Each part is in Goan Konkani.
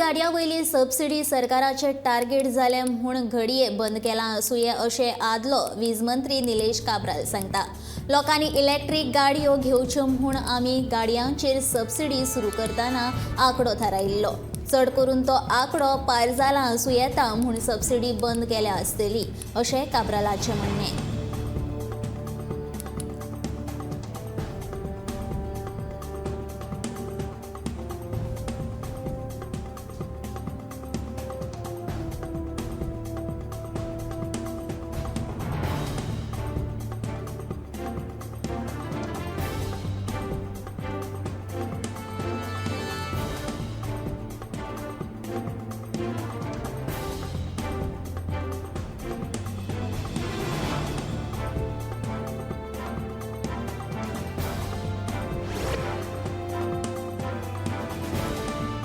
गाडयां वयली सबसिडी सरकाराचे टार्गेट जालें म्हूण घडये बंद केलां आसुये अशें आदलो वीज मंत्री निलेश काब्राल सांगता. लोकांनी इलेक्ट्रीक गाडयो घेवच्यो म्हूण आमी गाडयांचेर सबसिडी सुरू करतना आंकडो थारायिल्लो. चड करून तो आंकडो पार जाला आसूं येता म्हूण सबसिडी बंद केल्या आसतली अशें काब्रालाचें म्हणणें.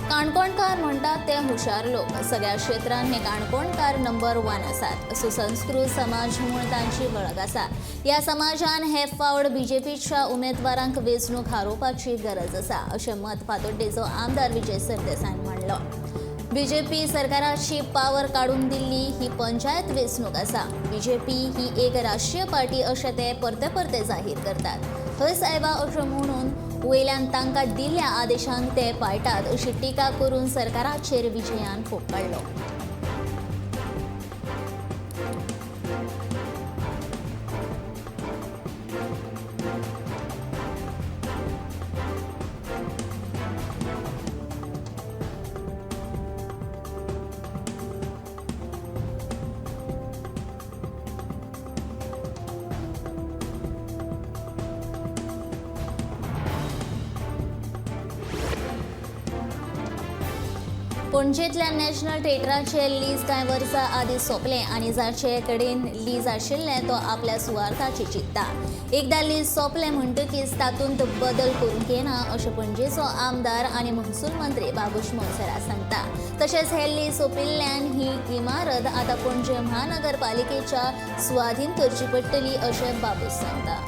काणकोणकार म्हणटात ते हुशार लोक. सगळ्या क्षेत्रांत हे काणकोणकार नंबर 1 आसात. सुसंस्कृत समाज म्हूण तांची वळख आसा. ह्या समाजान हे फावट बीजेपीच्या उमेदवारांक वेंचणूक हारोवपाची गरज आसा अशें मत फातोड्डेचो आमदार विजय सरदेसाय मांडलो. बीजेपी सरकाराची पावर काडून दिल्ली ही पंचायत वेंचणूक आसा. बीजेपी ही एक राष्ट्रीय पार्टी अशें ते परते परते जाहीर करतात. हय साहेबा अशें म्हणून वयल्यान तांकां दिल्ल्या आदेशांक ते पाळटात अशी टिका करून सरकाराचेर विजयान फोग काडलो. पणजेंतल्या नॅशनल थिएटराचें लीज कांय वर्सां आदीं सोंपलें आनी जाचे कडेन लीज आशिल्लें तो आपल्या सुवार्थाची चिंतता. एकदां लीज सोंपलें म्हणटकीच तातूंत बदल करूंक येना अशें पणजेचो आमदार आनी महसूल मंत्री बाबूश मोन्सेरात सांगता. तशेंच हें लीज सोंपिल्ल्यान ही इमारत आतां पणजे महानगरपालिकेच्या सुवादीन करची पडटली अशें बाबूश सांगता.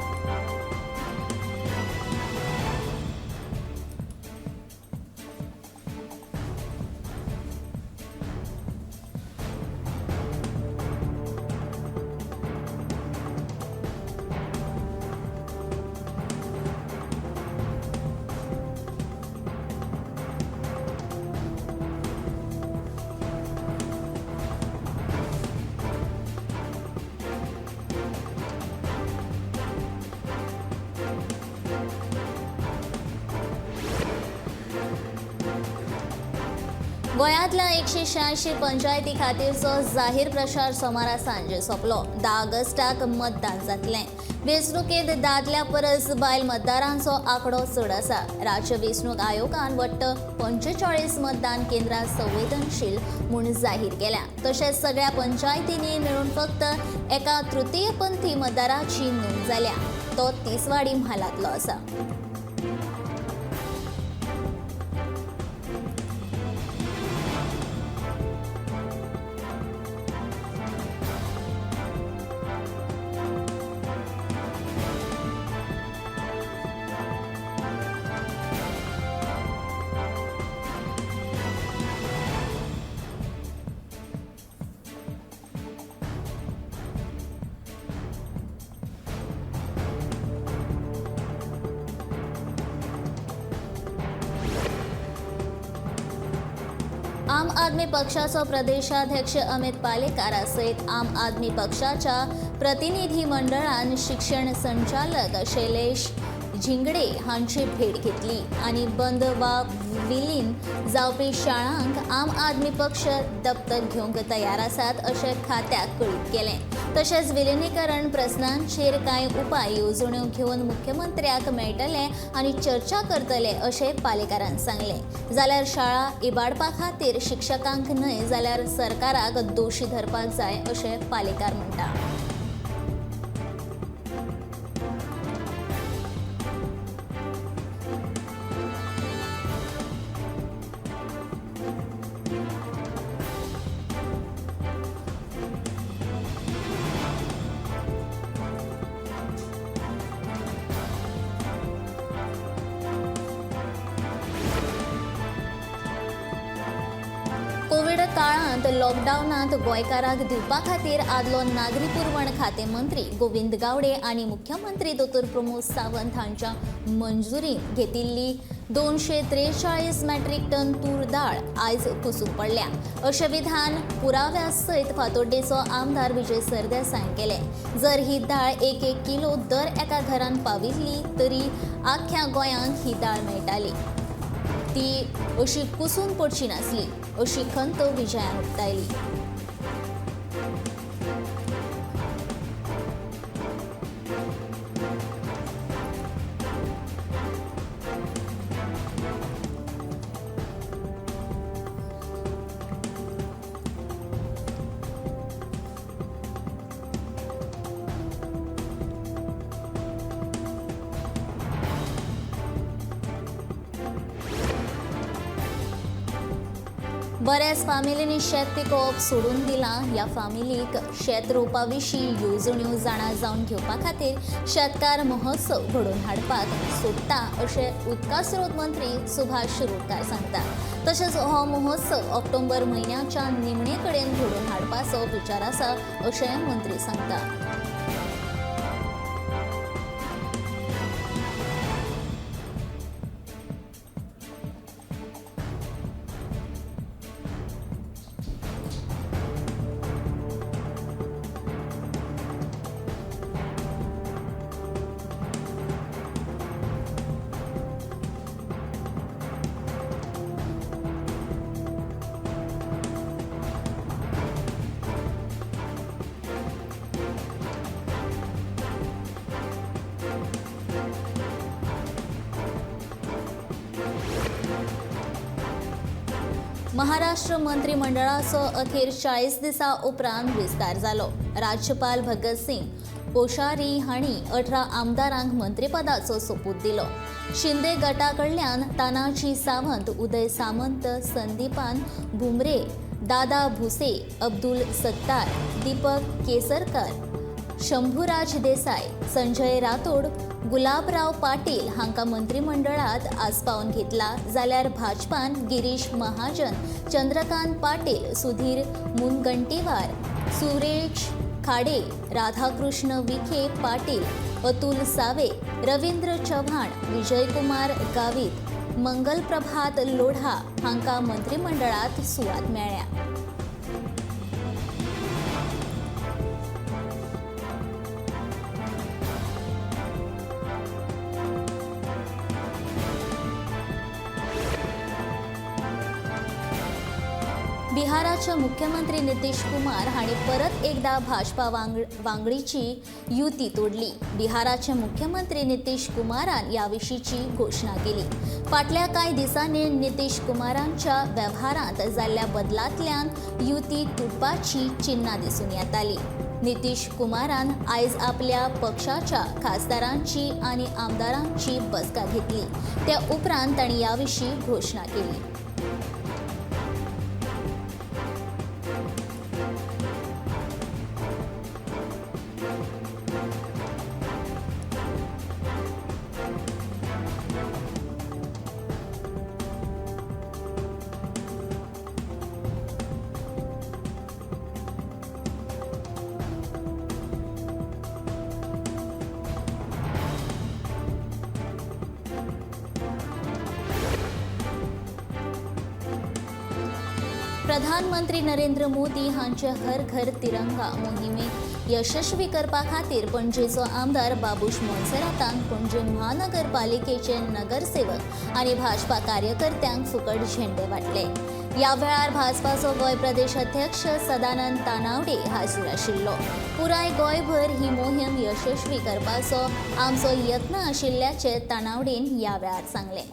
गोंयांतल्या 186 पंचायती खातीरचो जाहीर प्रचार सोमारा सांजे सोंपलो. 10 ऑगस्टाक मतदान जातलें. वेंचणुकेंत दादल्या परस बायल मतदारांचो आंकडो चड आसा. राज्य वेंचणूक आयोगान वट्ट 45 मतदान केंद्रां संवेदनशील म्हूण जाहीर केल्या. तशेंच सगळ्या पंचायतींनी मेळून फक्त एका तृतीयपंथी मतदाराची नोंद जाल्या. तो तिसवाडी म्हालांतलो आसा. आम आदमी पक्षाचो प्रदेशाध्यक्ष अमित पालेकारा सयत आम आदमी पक्षाच्या प्रतिनिधी मंडळान शिक्षण संचालक शैलेश झिंगडे हांची भेट घेतली आनी बंद वा विलीन जावपी शाळांक आम आदमी पक्ष दत्तक घेवंक तयार आसात अशें खात्याक कळीत केलें. तशेंच विलिनीकरण प्रस्नांचेर कांय उपाय येवजण्यो घेवन मुख्यमंत्र्याक मेळटले आनी चर्चा करतले अशें पालेकारान सांगलें. जाल्यार शाळा इबाडपा खातीर शिक्षकांक न्हय जाल्यार सरकाराक दोशी धरपाक जाय अशें पालेकार म्हणटा. गोंयांत लॉकडावनांत गोंयकारांक दिवपा खातीर आदलो नागरी पुरवण खातें मंत्री गोविंद गावडे आनी मुख्यमंत्री दोतोर प्रमोद सावंत हांच्या मंजुरीन घेतिल्ली 243 मॅट्रीक टन तूर दाळ आयज कुसून पडल्या अशें विधान पुराव्या सयत फातोड्डेचो आमदार विजय सरदेसायान केलें। जर ही दाळ एक एक किलो दर एका घरान पाविल्ली तरी आख्ख्या गोंयांक ही दाळ मेळटाली, ती अशी कुसून पडची नासली अशी खंत विजयान उक्तायली। बऱ्याच फामिलींनी शेत पिकोवप सोडून दिलां। ह्या फामिलीक शेत रोवपा विशीं येवजण्यो जाणा जावन घेवपा खातीर शेतकार महोत्सव घडोवन हाडपाक सोदता अशें उदका स्रोत मंत्री सुभाष शिरोडकार सांगता। तशेंच हो महोत्सव ऑक्टोबर म्हयन्याच्या निमणे कडेन घडोवन हाडपाचो विचार आसा अशें मंत्री सांगता। महाराष्ट्र मंत्रिमंडळाचो अखेर 40 दिसां उपरांत विस्तार जालो। राज्यपाल भगतसिंग कोश्यारी हांणी 18 आमदारांक मंत्रिपदाचो सोपूत दिलो। शिंदे गटा कडल्यान तानाजी सावंत, उदय सामंत, संदीपान भुमरे, दादा भुसे, अब्दुल सत्तार, दीपक केसरकर, शंभूराज देसाय, संजय राठोड, गुलाबराव पाटील हांकां मंत्रिमंडळांत आस्पावन घेतला। जाल्यार भाजपान गिरीश महाजन, चंद्रकांत पाटील, सुधीर मुनगंटीवार, सुरेश खाडे, राधाकृष्ण विखे पाटील, अतुल सावे, रवींद्र चव्हाण, विजयकुमार गावित, मंगलप्रभात लोढा हांकां मंत्रिमंडळांत सुवात मेळ्ळ्या। बिहाराचे मुख्यमंत्री नितीश कुमार हांणी परत एकदा भाजपा वांगडीची युती तोडली। बिहाराचे मुख्यमंत्री नितीश कुमारान ह्या विशींची घोशणा केली। फाटल्या कांय दिसांनी नितीश कुमारांच्या वेव्हारांत जाल्ल्या बदलांतल्यान युती तुटपाची चिन्हां दिसून येताली। नितीश कुमारान आयज आपल्या पक्षाच्या खासदारांची आनी आमदारांची बसका घेतली। त्या उपरांत तांणी ह्या विशीं घोशणा केली। प्रधानमंत्री नरेंद्र मोदी हांचे हर घर तिरंगा मोहिमेक यशस्वी करपा खातीर पणजेचो आमदार बाबूश मोन्सेरातान पणजे महानगरपालिकेचे नगरसेवक आनी भाजपा कार्यकर्त्यांक फुकट झेंडे वांटले। ह्या वेळार भाजपाचो गोंय प्रदेश अध्यक्ष सदानंद तानावडे हाजीर आशिल्लो। पुराय गोंयभर ही मोहीम यशस्वी करपाचो आमचो यत्न आशिल्ल्याचें तानावडेन ह्या वेळार सांगलें।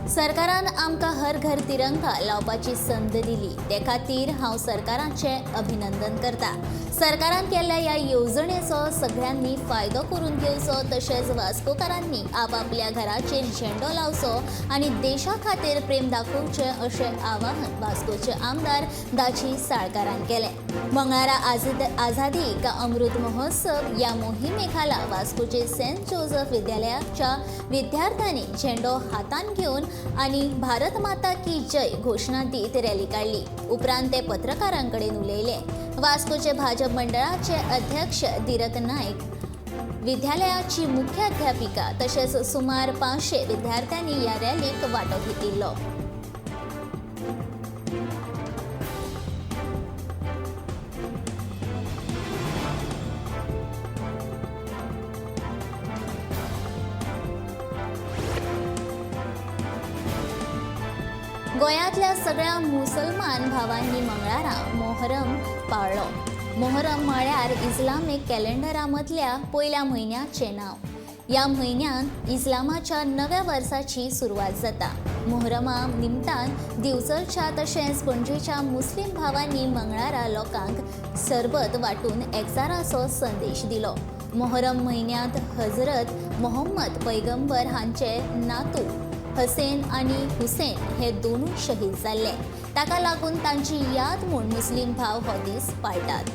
सरकारान आमकां हर घर तिरंगा लावपाची संद दिली ते खातीर हांव सरकाराचें अभिनंदन करता। सरकारान केल्ल्या ह्या येवजणेचो सगळ्यांनी फायदो करून घेवचो, तशेंच वास्कोकारांनी आपापल्या घराचेर झेंडो लावचो आनी देशा खातीर प्रेम दाखोवचें अशें आवाहन वास्कोचे आमदार दाजी साळकारान केलें। मंगळारा आझादी का अमृत महोत्सव ह्या मोहिमे खाला वास्कोचे सेंट जोजफ विद्यालयाच्या विद्यार्थ्यांनी झेंडो हातान घेवन आनी भारत माता की जय घोशणा दीत रॅली काडली। उपरांत ते पत्रकारां कडेन उलयले। वास्कोचे भाजप मंडळाचे अध्यक्ष धीरक नायक, विद्यालयाची मुख्याध्यापिका तशेंच सुमार 500 विद्यार्थ्यांनी ह्या रॅलीक वांटो घेतिल्लो। गोंयांतल्या सगळ्या मुसलमान भावांनी मंगळारा मोहरम पाळ्ळो। मोहरम म्हळ्यार इस्लामीक कॅलेंडरा मदल्या पयल्या म्हयन्याचें नांव। ह्या म्हयन्यांत इस्लामाच्या नव्या वर्साची सुरवात जाता। मोहरमा निमतान दिवचलच्या तशेंच पणजेच्या मुस्लीम भावांनी मंगळारा लोकांक सरबत वांटून एकचाराचो संदेश दिलो। मोहरम म्हयन्यांत हजरत मोहम्मद पैगंबर हांचे नातू हसेन आनी हुसेन हे दोनूय शहीद जाल्ले, ताका लागून तांची याद म्हूण मुस्लीम भाव हो दीस पाळटात।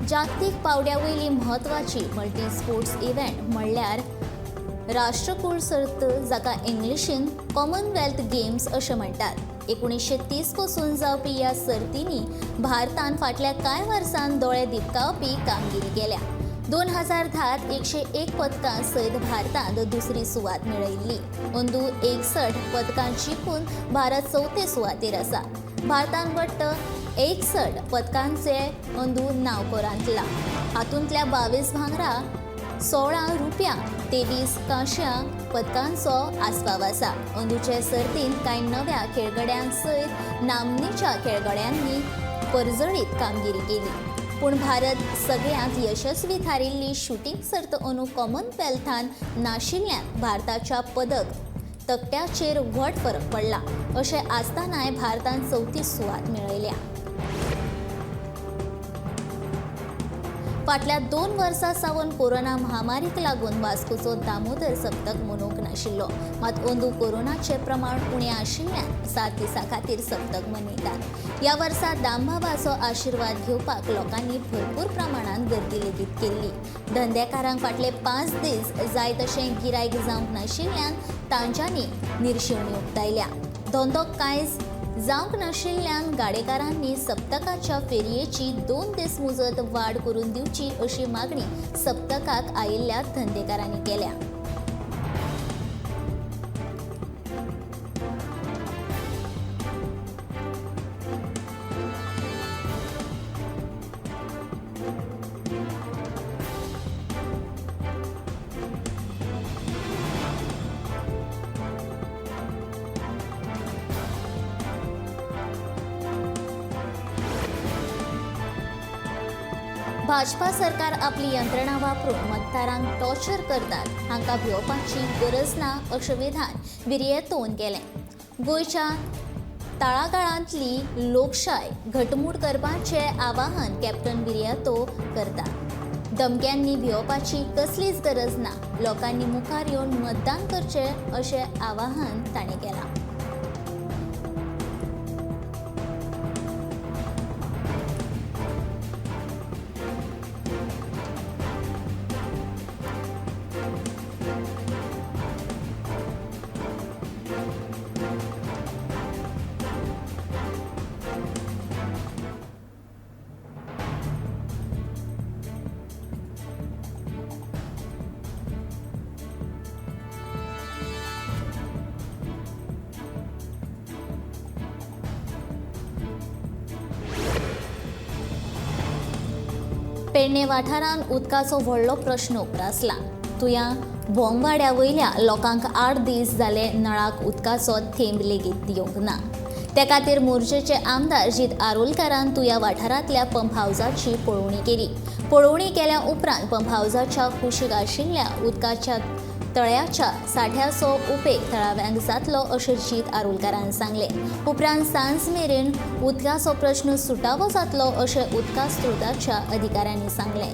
जागतीक पावड्या वयली म्हत्वाची मल्टी स्पोर्ट्स इव्हेंट म्हणल्यार राष्ट्रकूल सर्त, जाका इंग्लिशीन कॉमनवेल्थ गेम्स अशें म्हणटात। 1930 पसून जावपी ह्या सर्तींनी भारतान फाटल्या कांय वर्सांत दोळे दिपकावपी कामगिरी केल्या। 2010 101 पदकां सयत भारतान दुसरी सुवात मेळयल्ली। अंदू 61 पदकां जिखून भारत चवथे सुवातेर आसा। भारतान वट्ट 61 पदकांचे अंदू नांव कोरांतला। हातूंतल्या 22 भांगरा, 16 रुपया, 23 कांश्या पदकांचो आस्पाव आसा। अंदूचे सर्तींत कांय नव्या खेळगड्यां सयत नामनेच्या खेळगड्यांनी परजळीत कामगिरी केली। पूण भारत सगळ्यांत यशस्वी थारिल्ली शुटींग सर्त अंदू कॉमनवेल्थान नाशिल्ल्यान भारताच्या पदक तकट्याचेर व्हड फरक पडला। अशें आसतनाय भारतान चवथी सुवात मेळयल्या। फाटल्या 2 वर्सां सावन कोरोना महामारीक लागून वास्कोचो दामोदर सप्तक मनोवंक नाशिल्लो। मात अंदू कोरोनाचें प्रमाण उणें आशिल्ल्यान 7 दिसां खातीर सप्तक मनयतात। ह्या वर्सा दामबाबाचो आशिर्वाद घेवपाक लोकांनी भरपूर प्रमाणांत गर्दी लेगीत केल्ली। धंदेकारांक फाटले 5 दीस जाय तशें गिरायक जावंक नाशिल्ल्यान तांच्यांनी निर्शेवणी उक्तायल्या। धंदो कांयच जावंक नाशिल्ल्यान गाडेकारांनी सप्तकाच्या फेरयेची 2 दीस मुजत वाड करून दिवची अशी मागणी सप्तकाक आयिल्ल्या धंदेकारांनी केल्या। भाजपा सरकार आपली यंत्रणा वापरून मतदारांक टॉर्चर करतात, हांकां भिवपाची गरज ना अशें विधान विरियेतोन केलें। गोंयच्या तळागाळांतली लोकशाय घटमूट करपाचें आवाहन कॅप्टन विरियतो करता। धमक्यांनी भिवपाची कसलीच गरज ना, लोकांनी मुखार येवन मतदान करचें अशें आवाहन ताणें केलां। पेडणे वाठारांत उदकाचो व्हडलो प्रश्न उप्रासला. तुया भोंगवाड्या वयल्या लोकांक 8 दीस जाले नळाक उदकाचो थेंब लेगीत दिवंक ना. त्या खातीर मोर्जेचे आमदार जीत आरोलकारान तुया वाठारांतल्या पंप हावजाची पळोवणी केली. पळोवणी केल्या उपरांत पंप हावजाच्या कुशीक आशिल्ल्या उदकाच्या तळ्याच्या साठ्याचो उपेग थळाव्यांक जातलो अशें जीत आरोलकारान सांगलें. उपरांत सांज मेरेन उदकाचो प्रश्न सुटावो जातलो अशें उदका स्रोताच्या अधिकाऱ्यांनी सांगलें.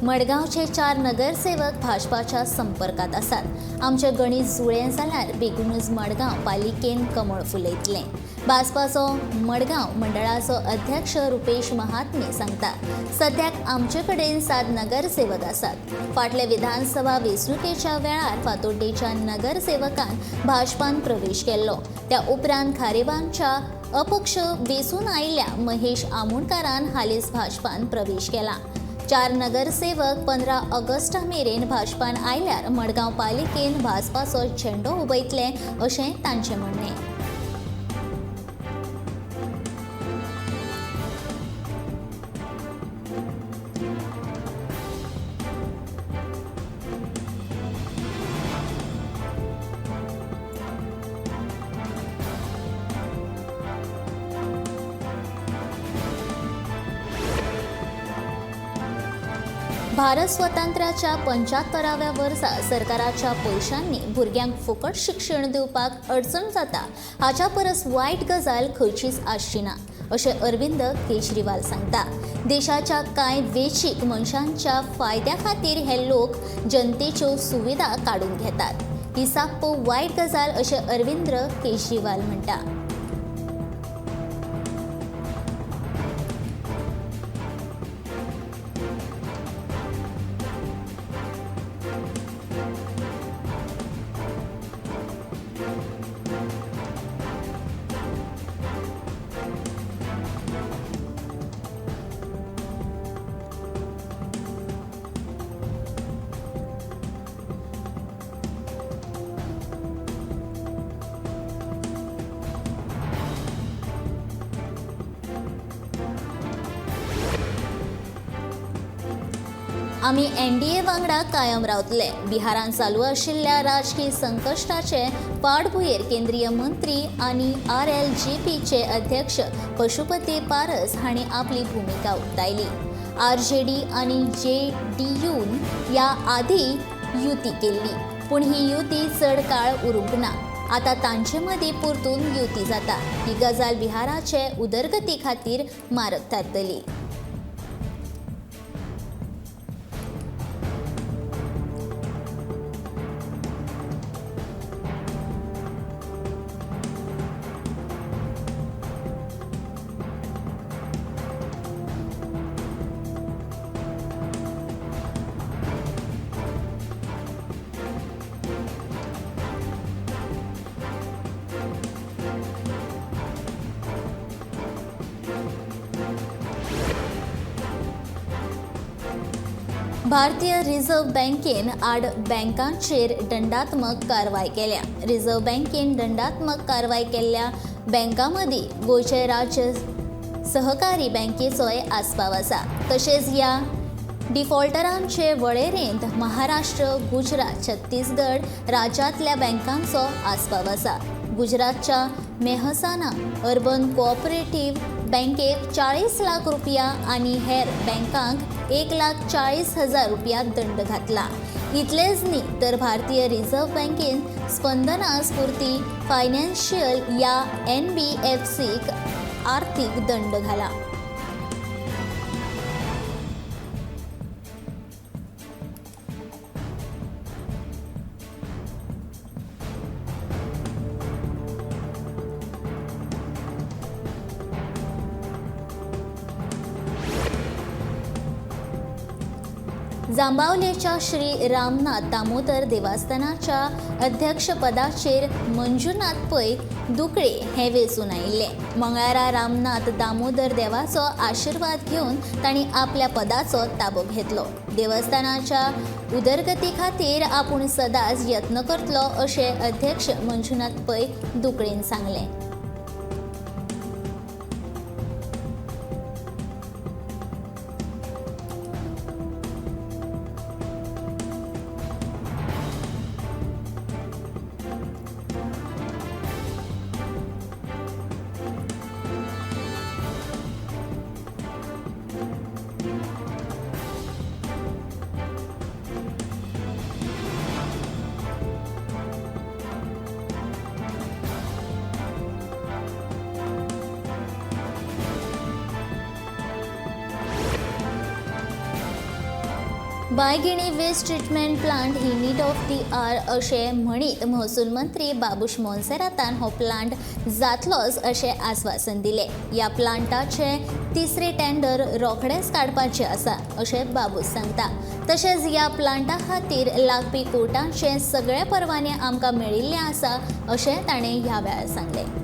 मडगांवचे 4 नगरसेवक भाजपाच्या संपर्कात आसात. आमचें गणीत जुळें जाल्यार बेगीनूच मडगांव पालिकेन कमळ फुलयतलें. भाजपाचो मडगांव मंडळाचो अध्यक्ष रुपेश महात्मे सांगता, सद्याक आमचे कडेन 7 नगरसेवक आसात. फाटले विधानसभा वेंचणुकेच्या वेळार फातोड्डेच्या नगरसेवकान भाजपान प्रवेश केल्लो. त्या उपरांत खारेबांच्या अपक्ष वेंचून आयिल्ल्या महेश आमोणकारान हालींच भाजपान प्रवेश केला. 4 नगरसेवक 15 ऑगस्टा मेरेन भाजपान आयल्यार मडगांव पालिकेन भाजपाचो झेंडो उबयतले अशें तांचें म्हणणें. भारत स्वतंत्राच्या 75व्या वर्सा सरकाराच्या पयशांनी भुरग्यांक फुकट शिक्षण दिवपाक अडचण जाता हाच्या परस वायट गजाल खंयचीच आसची ना अशें अरविंद केजरीवाल सांगता. देशाच्या कांय वेंचीक मनशांच्या फायद्या खातीर हे लोक जनतेच्यो सुविधा काडून घेतात, ही साप्प वायट गजाल अशें अरविंद केजरीवाल म्हणटा. आमी एनडीए वांगडा कायम रावतले. बिहारांत चालू आशिल्ल्या राजकी संकश्टाचे फाटभुंयेर केंद्रीय मंत्री आनी आरएलजेपीचे अध्यक्ष पशुपती पारस हांणी आपली भुमिका उक्तायली. आरजेडी आनी जेडीयून ह्या आदी युती केल्ली, पूण ही युती चड काळ उरूंक ना. आतां तांचे मदीं परतून युती जाता. ही गजाल बिहाराचे उदरगती खातीर मारक थारतली. भारतीय रिझर्व्ह बँकेन 8 बँकांचेर दंडात्मक कारवाय केल्या. रिझर्व्ह बँकेन दंडात्मक कारवाय केल्ल्या बँकां मदीं गोंयचे राज्य सहकारी बँकेचोय आस्पाव आसा. तशेंच ह्या डिफॉल्टरांचे वळेरेंत महाराष्ट्र, गुजरात, छत्तीसगड राज्यांतल्या बँकांचो आस्पाव आसा. गुजरातच्या मेहसाना अर्बन कोऑपरेटिव्ह बँकेक 40 लाख रुपया आनी हेर बँकांक 1,40,000 रुपया दंड घातला. इतलेंच न्ही तर भारतीय रिझर्व्ह बँकेन स्पंदना स्फूर्ती फायनान्शियल ह्या एनबीएफसीक आर्थीक दंड घाला. जांबावलेच्या श्री रामनाथ दामोदर देवस्थानाच्या अध्यक्षपदाचेर मंजुनाथ पै दुकळे हे वेंचून आयिल्ले. मंगळारा रामनाथ दामोदर देवाचो आशिर्वाद घेवन तांणी आपल्या पदाचो ताबो घेतलो. देवस्थानाच्या उदरगती खातीर आपूण सदांच यत्न करतलो अशें अध्यक्ष मंजुनाथ पै दुकळेन सांगलें. Baingini waste treatment plant he need of the our अशें म्हणीत महसूल मंत्री बाबूश मोन्सेरातान हो प्लांट जातलोच अशें आस्वासन दिलें. ह्या प्लांटाचे तिसरे टेंडर रोखडेंच काडपाचें आसा अशें बाबूश सांगता. तशेंच ह्या प्लांटा खातीर लागपी कोटांचे सगळे परवाने आमकां मेळिल्ले आसा अशें ताणें ह्या वेळार सांगलें.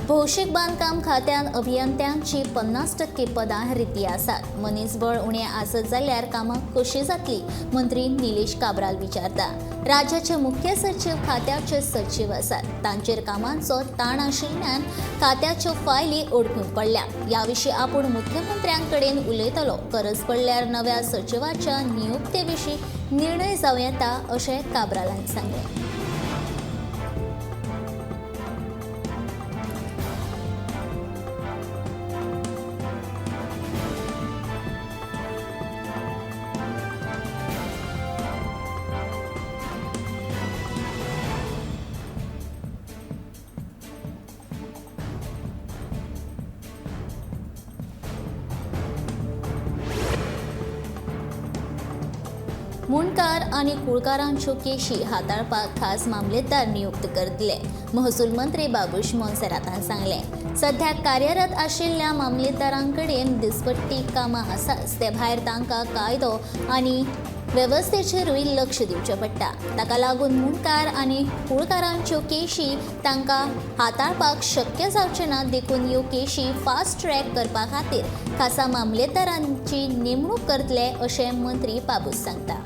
भौशीक बांदकाम खात्यान अभियंत्यांची 50% पदां रिती आसात. मनीसबळ उणें आसत जाल्यार कामां कशीं जातली मंत्री निलेश काब्राल विचारता. राज्याचे मुख्य सचीव खात्याचे सचीव आसात. तांचेर कामांचो ताण आशिल्ल्यान खात्याच्यो फायली अडकून पडल्या. ह्या विशीं आपूण मुख्यमंत्र्यांकडेन उलयतलो. गरज पडल्यार नव्या सचिवाच्या नियुक्ते विशीं निर्णय जावं येता अशें काब्रालान सांगलें. मुंडकार आनी कुळकारांच्यो केशी हाताळपाक खास मामलेदार नियुक्त करतले महसूल मंत्री बाबूश मोन्सेरातान सांगलें. सध्या कार्यरत आशिल्ल्या मामलेदारांकडेन दिसपट्टी कामां आसाच, ते भायर तांकां कायदो आनी वेवस्थेचेरूय लक्ष दिवचें पडटा. ताका लागून मुंडकार आनी कुळकारांच्यो केशी तांकां हाताळपाक शक्य जावचें ना, देखून ह्यो केशी फास्ट ट्रॅक करपा खातीर खासा मामलेदारांची नेमणूक करतले अशें मंत्री बाबूश सांगता.